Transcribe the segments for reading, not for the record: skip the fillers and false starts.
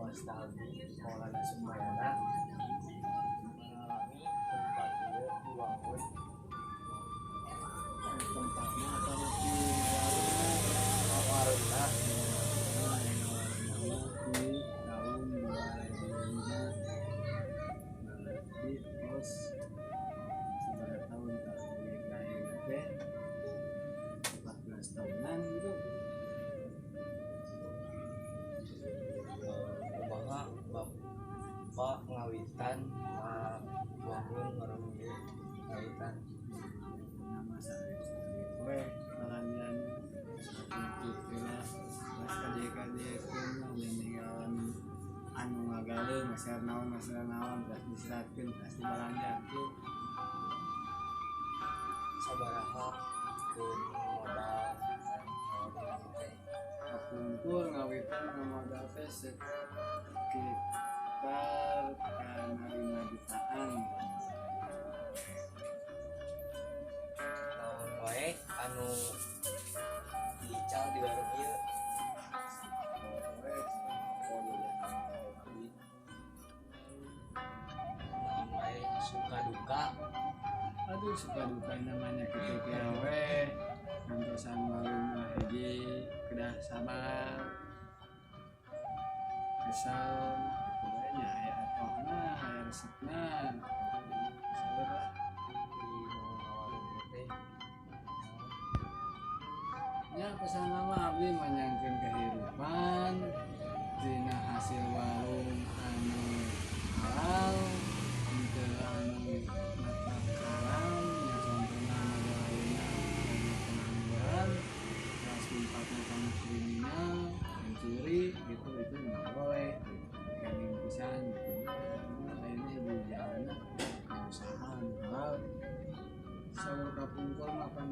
Wasta abdi Maulana Sukmayana mengalami tempat ieu dibangun. Tempatnya atau di warungna? Warungna. Nah, warungna di tahun 2005, berarti tos sabaraha tahun tah ayeuna teh, 14 tahunan gitu. Kumaha Bapak ngawitan ngabangun warung ieu ngawitan? Nama saya we balanjaan saeutik lah, pas kadieu-kadiekeun mah ninggalan anu ngagaleuh meser naon, meser naon, terus diseratkeun, pasti balanja tuh. Sabaraha keun modal ngabangun teh? Kapungkur ngawitan ngamodal teh sekitar kana 5 jutaan. Naon wae anu diical di warung ieu? We jajanan abdi. Naon wae suka duka? Aduh, suka duka namanya kitu teh we, ngantosan warung mah hiji kedah sabar, kesal gitu we nya, aya atohna, aya resepna, sabar lah. Di nu ngawarung ieu teh Nya pesan mah abdi menyangkeun kehidupan tina hasil warung anu halal, henteu anu matak haram nya. Contohna model ayeuna loba pengangguran, kelas lompatna kana kriminal, mencuri gitu, itu nggak boleh gitu, pisan gitu. Ayeuna hiji jalanna usaha anu halal. Saur kapungkur mah pan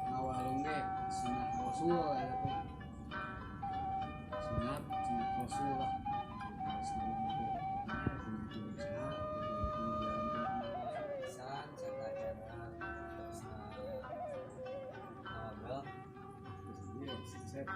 ngawarung ge sunah Rasul eta teh, sunat sunat Rasul lah. Sunat teh kudu usaha, kudu jalan. Pisan satacana terus ngawagel. Iya, sip.